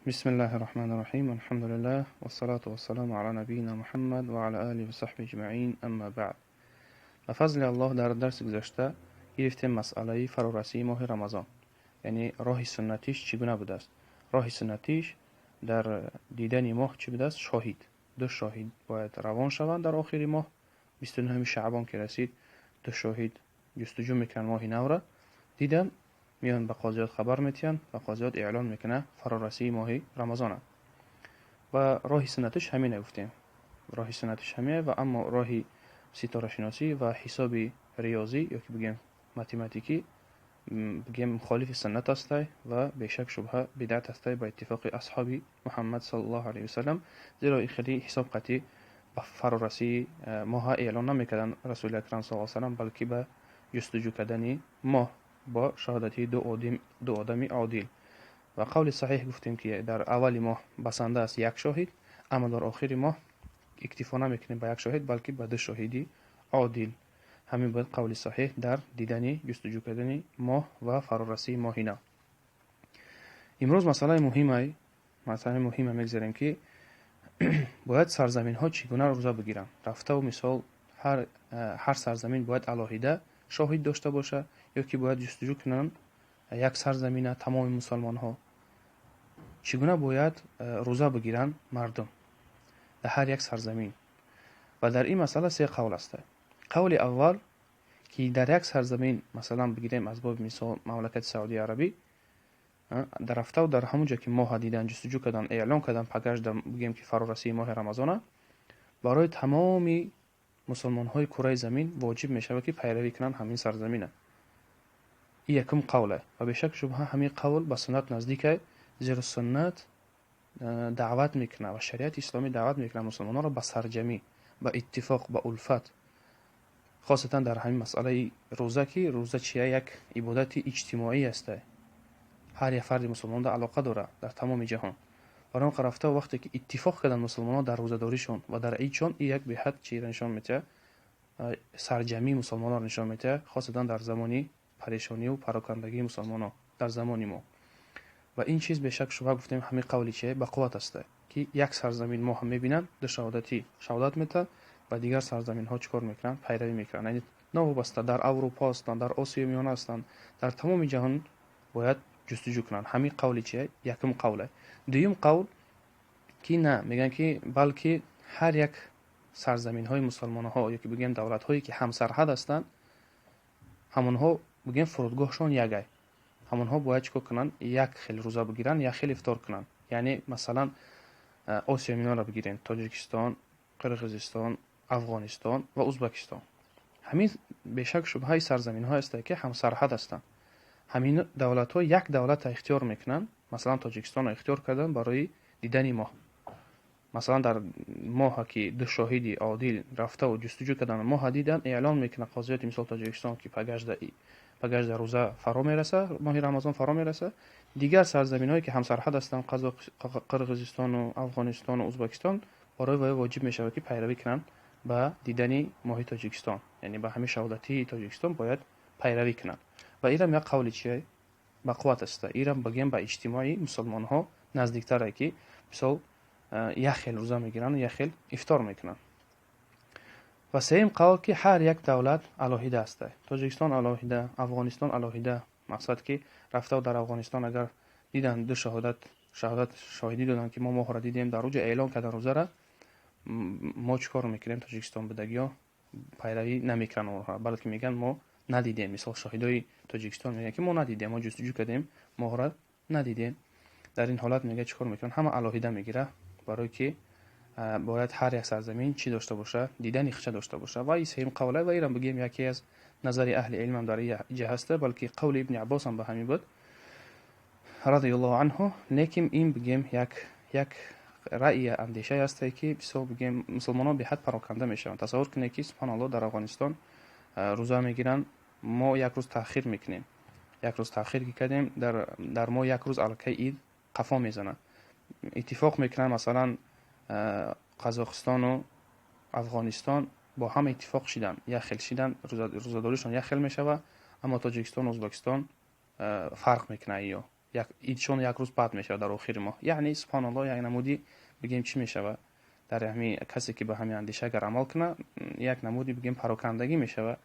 بسم الله الرحمن الرحيم، الحمد لله والصلاة والسلام على نبينا محمد وعلى آله وصحبه أجمعين، أما بعد. Ба фазли Аллоҳ дар дарси гузашта гирифтем масъалаи фарорасии моҳи Рамазон, яъне роҳи суннатиш чӣ гуна будааст. Роҳи суннатиш дар дидани моҳ чӣ будааст? Шоҳид, ду шоҳид бояд равон шаванд. Дар охири моҳ, 29-уми шаъбон ки расид, ду шоҳид ҷустуҷӯ мекунанд, моҳи навра дидан, меоянд, ба қозиёт хабар метиҳанд ва қозиёт эълон мекунад фарорасии моҳи Рамазона. Ва роҳи суннатиш ҳамина гуфтем, роҳи суннатиш ҳамина. Ва аммо роҳи ситорашиносӣ ва ҳисоби риёзӣ ё ки бигем математикӣ, бигем, мухолифи суннат астай ва бешак шубҳа бидъат астай ба иттифоқи асҳоби Муҳаммад саллаллоҳу алайҳи васалам, зеро ин хеле ҳисоб қатъӣ ба фарорасии моҳа эълон намекарданд Расули Акрам саллаллоҳу алайҳи васалам, балки ба ҷустуҷӯ кардани моҳ бо шаҳодати ду одами одил. Ва қавли саҳеҳ гуфтем, ки дар аввали моҳ басанда аст як шоҳид, аммо дар охири моҳ иктифо намекунем ба як шоҳид, балки ба ду шоҳиди одил. Ҳамин буд қавли саҳеҳ дар дидани, ҷустуҷӯ кардани моҳ ва фарорасии моҳи нав. Имрӯз масъалаи муҳима мегзарем, ки бояд сарзаминҳо чӣ гуна рӯза бигиранд рафтаву мисол ҳар сарзамин бояд алоҳида шоҳид дошта боша ё ки бояд ҷустуҷӯ кунанд як сарзамина тамоми мусалмонҳо? Чӣ гуна бояд рӯза бигиранд мардум дар ҳар як сарзамин? Ва дар ин масъала се қавл аст. Қавли аввал, ки дар як сарзамин, масалан, бигирем аз боби мисол мамлакати Саудии Арабӣ, дар рафтаву дар ҳамон ҷо ки моҳа дидан, ҷустуҷӯ кардан, эълон кардан, пагашда бигем, ки фарорасии моҳи Рамазона, барои тамоми мусулмонҳои кураи замин воҷиб мешавад, ки пайравӣ кунанд ҳамин сарзамина. Ин якум қавле ва бешак шубҳа ҳамин қавл ба суннат наздикай, зеро суннат даъват мекунад ва шариати исломӣ даъват мекунад мусулмононро ба сарҷамӣ, ба иттифоқ, ба улфат, хосатан дар ҳамин масъалаи рӯза, ки рӯза чия? Як ибодати иҷтимоӣ аст, ҳар як фарди мусулмонда алоқа дорад дар тамоми ҷаҳон. Барои он рафта, вақте ки иттифоқ карданд мусулмонон дар рӯзадоришон ва дар идшон, ин як беҳад чиро нишон метиҳад? Сарҷамии мусулмононро нишон метиҳад, хосатан дар замони парешониву парокандагии мусулмонон дар замони мо. Ва ин чиз бешак шубҳа гуфтем, ҳамин қавли чие ба қувват аст, ки як сарзамин моҳ мебинанд, ду шаҳодатӣ шаҳодат метиҳад ва дигар сарзаминҳо чӣ кор мекунанд? Пайравӣ мекунанд. Яъне новобаста дар Аврупо ҳастанд, дар Осиёи Миёна ҳастанд, дар тамоми ҷаҳон бояд ҷустуҷӯ кунанд. Ҳамин қавли чие якум қавле. Дуюм қавл ки на, мегӯянд, ки балки ҳар як сарзаминҳои мусулмонҳо ё ки бигӯем давлатҳое ки ҳамсарҳад ҳастанд, ҳамонҳо, бигӯем, фурудгоҳшон ягай, ҳамонҳо бояд чӣ кор кунанд? Як хел рӯза бигиранд, як хел ифтор кунанд. Яъне масалан Осиёи Миёнаро бигирем: Тоҷикистон, Қирғизистон, Афғонистон ва Узбакистон. Ҳамин бешак шубҳаи сарзаминҳое ҳастанд, ки ҳамсарҳад ҳастанд. Ҳамин давлатҳо як давлатро ихтиёр мекунанд. Масалан, Тоҷикистонро ихтиёр карданд барои дидани моҳ. Масалан, дар моҳа ки ду шоҳиди одил рафтаву ҷустуҷӯ карданд, моҳа дидан, эълон мекунад қозиёти мисол Тоҷикистон, ки пагажда рӯза фаро мераса, моҳи Рамазон фаро мераса. Дигар сарзаминҳое ки ҳамсарҳад ҳастанд, Қирғизистону Афғонистону Узбакистон, барои вай воҷиб мешавад, ки пайравӣ кунанд ба дидани моҳи Тоҷикистон, яъне ба ҳамин шаҳодатии Тоҷикистон бояд пайравӣ кунанд. Ва инам як қавли чие ба қувват аст. Инам, бигем, ба иҷтимои мусулмонҳо наздиктаре, ки мисол як хел рӯза мегиранд, як хел ифтор мекунанд. Ва сеюм қавл, ки ҳар як давлат алоҳида аст: Тоҷикистон алоҳида, Афғонистон алоҳида. Мақсад, ки рафтав дар Афғонистон агар диданд, ду шаҳодат шоҳидӣ доданд, ки мо моҳро дидем, дар рӯҷа эълон кардан рӯзара, мо чӣ кор мекунем? Тоҷикистон будагиҳо пайравӣ намекунанд онҳоро, балки мегӯянд, мо надидем. Мисол, шоҳидои Тоҷикистон мегӯянд, ки мо надидем, мо ҷустуҷӯ кардем, моҳро надидем. Дар ин ҳолат, мега, чӣ кор мекунанд? Ҳама алоҳида мегира, барое ки бояд ҳар як сарзамин чӣ дошта боша? Дидани хича дошта боша. Ва и сеюм қавла ва ирам, бигем, яке аз назари аҳли илмам дар иҷа ҳаста, балки қавли Ибни Аббосам ба ҳамин буд радиаллоҳу анҳу. Лекин ин, бигем, як раъи андешае ҳастае, ки бисёр, бигем, мусулмонон беҳад пароканда мешаванд. Тасаввур кунед, ки субҳаналлоҳ, дар Афғонистон рӯза мегиранд, мо як рӯз таъхир мекунем. Як рӯз таъхир ки кардем, дар мо як рӯз аллакай ид қафо мезанад. Иттифоқ мекунанд, масалан, Қазоқистону Афғонистон бо ҳама иттифоқ шидан, як хел шидан, рӯзадоришон як хел мешавад, аммо Тоҷикистону Узбекистон фарқ мекунад. Ё идшон як рӯз баъд мешавад дар охири моҳ. Яъне субҳаналлоҳ, як намуди бигем чӣ мешавад? Дар ҳамин касе ки ба ҳамин андеша агар амал кунад, як намуди бигем парокандагӣ мешавад.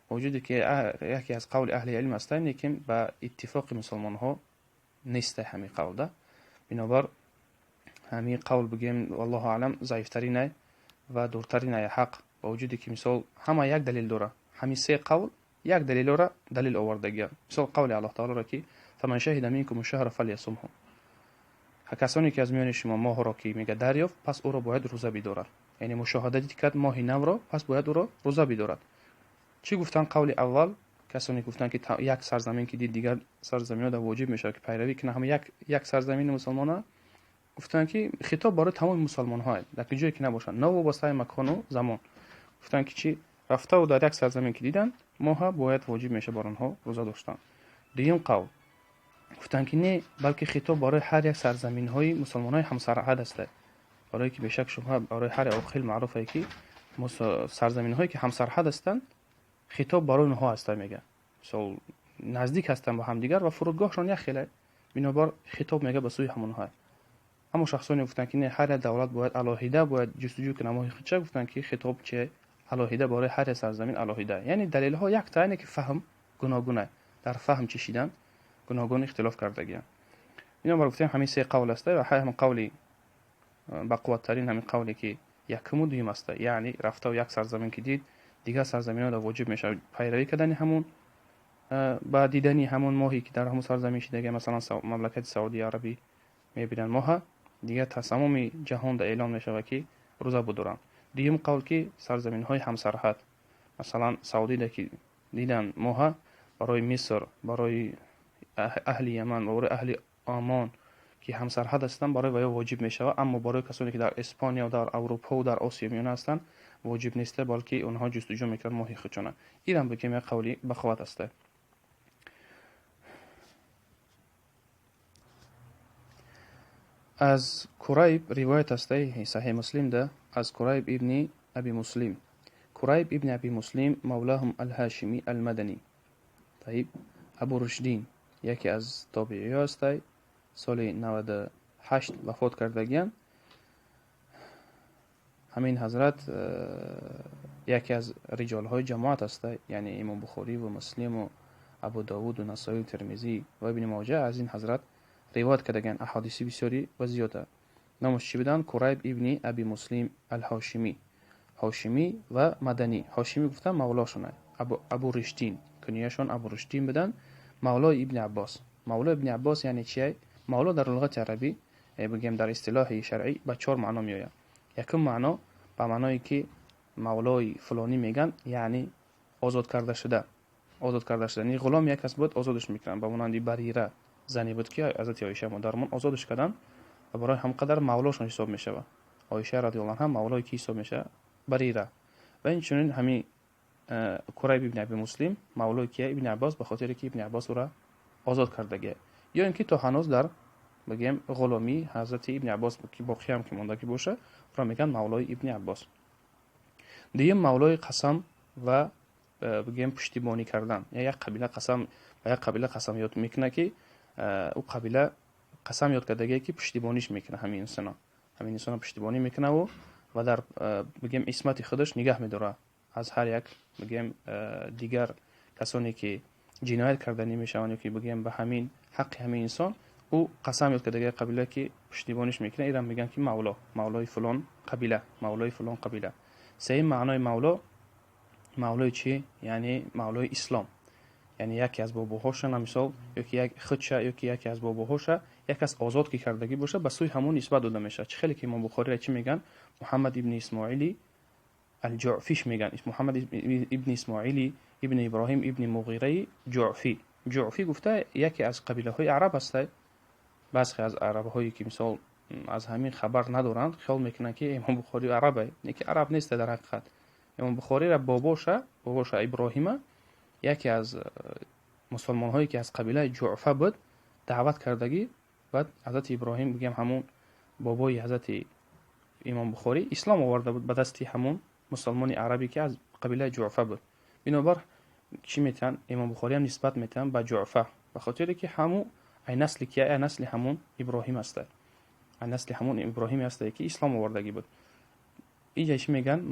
Бо вуҷуде ки яке аз қавли аҳли илм аст, лекин ба иттифоқи мусулмонҳо нест ҳамин қавл. Да, бинобар ҳамин қавл бигем, валлоҳу аълам, заифтаринай ва дуртаринай ҳақ. Бо вуҷуде ки мисол ҳама як далел дора, ҳамин се қавл як далелора далел овардагианд. Мисол қавли Аллоҳ таолоро ки фаман шаҳида минкум шаҳра фалйасумҳу, касоне ки аз миёни шумо моҳро ки мега дарёфт, пас ӯро бояд рӯза бидорад. Яъне мушоҳада кард моҳи навро, пас бояд ӯро рӯза бидорад. Чӣ гуфтанд қавли аввал? Касоне гуфтанд ки як сарзамин ки дид, дигар сарзаминҳо дар воҷиб мешавад ки пайравӣ кунад ҳама як сарзамини мусулмона. Гуфтанд ки хитоб барои тамоми мусулмонҳо, дар ҷое ки набошанд, новобастаи макону замон. Гуфтанд ки чӣ рафтаву дар як сарзамин ки диданд моҳа, бояд воҷиб мешавад бар онҳо рӯза доштан. Дуюм қавл гуфтанд ки не, балки хитоб барои ҳар як сарзаминҳои мусулмонҳои ҳамсарҳад аст, барое ки бешак шубҳа барои ҳар оқил маъруф е ки сарзаминҳое ки ҳамсарҳад ҳастанд, хитоб барои онҳо аст. Мега мисол наздик ҳастанд ба ҳамдигар ва фурудгоҳшон як хеле, бинобар хитоб мега ба сӯи ҳамонҳо. Аммо шахсоне гуфтанд ки не, ҳар як давлат бояд алоҳида бояд ҷустуҷӯ кунад моҳи худша. Гуфтанд ки хитоб че алоҳида барои ҳар як сарзамин алоҳида. Яъне далелҳо якта, яъне ки фаҳм гуногуна, дар фаҳм чишидан гуногун ихтилоф кардагианд. Бинобар гуфтем ҳамин се қавл аст ва ҳамин қавли бақувваттарин ҳамин қавле ки якуму дуюм аст, яъне рафтаву як сарзамин ки дид, дигар сарзаминҳо дар воҷиб мешавад пайравӣ кардани ҳамун ба дидани ҳамон моҳе ки дар ҳамон сарзамин шидага. Масалан, мамлакати Саудии Арабӣ мебинанд моҳа, дигар тамоми ҷаҳон да эълон мешавад ки рӯза будоранд. Дуюм қавл ки сарзаминҳои ҳамсарҳад, масалан Саудида ки дидан моҳа, барои Миср, барои аҳли Яман ва барои аҳли Омон ки ҳамсарҳад ҳастанд, барои ваё воҷиб мешавад. Аммо барои касоне ки дар Испония, дар Аврупо, дар Осиё Миёна ҳастанд, воҷиб нест, балки онҳо ҷустуҷӯ мекунанд моҳи худшона. Инам бигем як қавли бақувват аст. Аз Курайб ривоят аст, Саҳеҳ Муслим да, аз Курайб ибни Аби Муслим. Курайб ибни Аби Муслим мавлаҳум Алҳошимӣ Алмаданӣ. Таиб, Абу Рушдин яке аз тобеиҳо аст, соли 98 вафот кардагиянд. Ҳамин ҳазрат яке аз риҷолҳои ҷамоат аст, яъне Имом Бухорӣ ва Муслиму Абу Довуду Насоию Термизӣ ва Ибни Моҷа аз ин ҳазрат ривоят кардагиянд аҳодиси бисёри ва зиёда. Номаш чӣ буданд? Курайб ибни Аби Муслим Алҳошимӣ. Ҳошимӣ ва Маданӣ. Ҳошимӣ гуфтан мавлошон, Абу Ришдин, кунияшон Абу Рушдин буданд, мавлои Ибни Аббос. Мавлои Ибни Аббос яъне чие? Мавло дар луғати арабӣ, бигем дар истилоҳи шаръӣ, ба чор маъно меояд. Якум маъно ба маъное ки мавлои фулонӣ меган, яъне озод карда шуда. Озод карда шуда. Яъне ғулом як кас буд, озодаш мекунанд. Ба монанди Барира зане буд ки ҳазрати Оиша модармон озодаш карданд ва барои ҳам қадар мавлошон ҳисоб мешавад. Оиша радиаллоҳу анҳа мавлои ки ҳисоб мешавад? Барира. Ва инчунин ҳамин Курайб ибни Аби Муслим мавлои кия? Ибни Аббос, ба хотире ки Ибни Аббос ӯра озод кардагия. Ё ин ки то ҳанӯз дар бигем ғуломии ҳазрати Ибни Аббос ки боқиам ки мондагӣ боша, ӯро мегӯянд мавлои Ибни Аббос. Дуюм мавлои қасам ва бигем пуштибонӣ кардан. Як қабила қасам ба як қабила қасам ёд мекунад ки ӯ қабила қасам ёд кардагие ки пуштибониш мекунад ҳамин инсона. Ҳамин инсона пуштибонӣ мекунад ва дар бигем исмати худаш нигаҳ медорад аз ҳар як бигем дигар касоне ки ҷиноят карданӣ мешаванд ё ки бигем ба ҳамин ҳаққи ҳамин инсон ӯ қасам ёд кардаги қабила ки пуштибониш мекунад, инам мегӯянд ки мавло, мавлои фулон қабила, мавлои фулон қабила. Сеюм маънои мавло, мавлои чӣ? Яъне мавлои ислом. Яъне яке аз бобоҳоша, мисол, ё ки як худша, ё ки яке аз бобоҳоша як кас озод ки кардагӣ боша, ба сӯи ҳамон нисбат дода мешавад. Чӣ хеле ки Имом Бухориро чӣ мегӯянд? Муҳаммад ибни Исмоили Алҷуъфиш мегӯянд. Муҳаммад ибни Исмоили ибни Иброҳим ибни Муғираи Ҷуъфӣ. Ҷуъфӣ гуфта яке аз қабилаҳои араб аст. Баъзе аз арабҳое ки мисол аз ҳамин хабар надоранд, хиёл мекунанд ки Имом Бухорӣ арабе, не ки араб нест дар ҳақиқат. Имом Бухориро бобоша Иброҳима яке аз мусулмонҳое ки аз қабилаи Ҷуъфа буд, даъват кардагӣ. Баъд ҳазрати Иброҳим, бигем ҳамун бобои ҳазрати Имом Бухорӣ, ислом оварда буд ба дасти ҳамун мусулмони арабе ки аз қабилаи Ҷуъфа буд. Бинобар чӣ метиҳанд? Имом Бухориам нисбат метиҳанд ба Ҷуъфа, ба хотире ки ҳамун Ай насли кия? Ай насли ҳамун Иброҳим аста, ай насли ҳамун Иброҳиме ҳастае, ки ислом овардагӣ буд. Иҷа чӣ мегӯянд?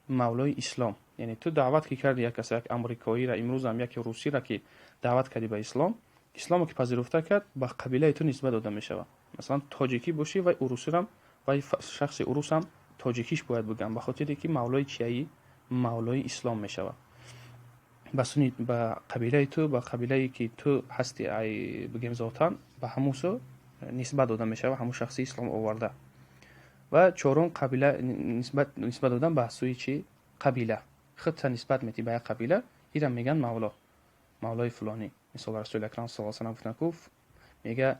Мавлои ислом. Яъне ту даъват ки карди як каса, як амрикоира, имрӯзам яке русира ки даъват кардӣ ба ислом, исломо ки пазируфта кард, ба қабилаи ту нисбат дода мешавад. Масалан, тоҷикӣ бошӣ, вай урусирам, вай шахси урусам тоҷикиш бояд бигӯям, ба хотире ки мавлои чияи, мавлои ислом мешавад. Ба суни, ба қабилаи ту, ба қабилае ки ту ҳасти, ай бигем, зотан ба ҳамун су нисбат дода мешавад ҳамун шахси ислом оварда. Ва чорум, қабила нисбат додан ба сӯи чӣ? Қабила. Худта нисбат метӣ ба як қабила, ира мегӯянд мавло, мавлои фулонӣ. Мисол, Расули акрам саллаллоҳу алайҳи васаллам гуфтанд ку, мега,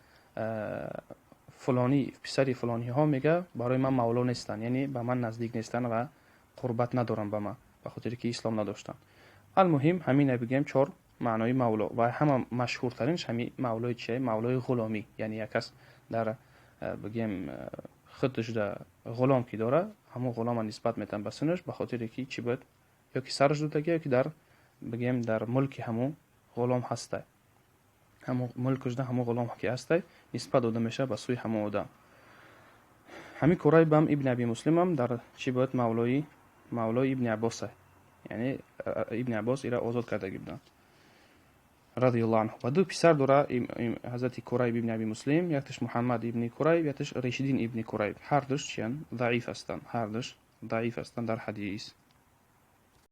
фулонӣ писари фулониҳо, мега, барои ман мавло нестанд, яъне ба ман наздик нестанд ва қурбат надоранд ба ман, ба хотире ки ислом надоштанд. Алмуҳим, ҳамина бигем чор маънои мавло. Ва ҳама машҳуртаринш ҳами мавлои чия? Мавлои ғуломӣ. Яъне як кас дар, бигем, худашда ғулом ки дора, ҳамон ғулома нисбат метавон ба синаш, ба хотире ки чӣ буд? Ё ки сараш додагӣ, ё ки дар, бигем, дар мулки ҳамун ғулом ҳастай, ҳамун мулкашда ҳамун ғулом ки ҳастай, нисбат дода мешавад ба сӯи ҳамон одам. Ҳамин Курайбам ибни Аби Муслимам дар чӣ буд? Мавлои Ибни Аббоса, яъне Ибни Аббос ира озод кардагӣ буданд, радиаллоҳу анҳу. Ва ду писар дора ҳазрати Курайб ибни Аби Муслим: якташ Муҳаммад ибни Курайб, якташ Решидин ибни Курайб. Ҳардуш чиян? Заиф ҳастанд, ҳардуш заиф ҳастанд дар ҳадис.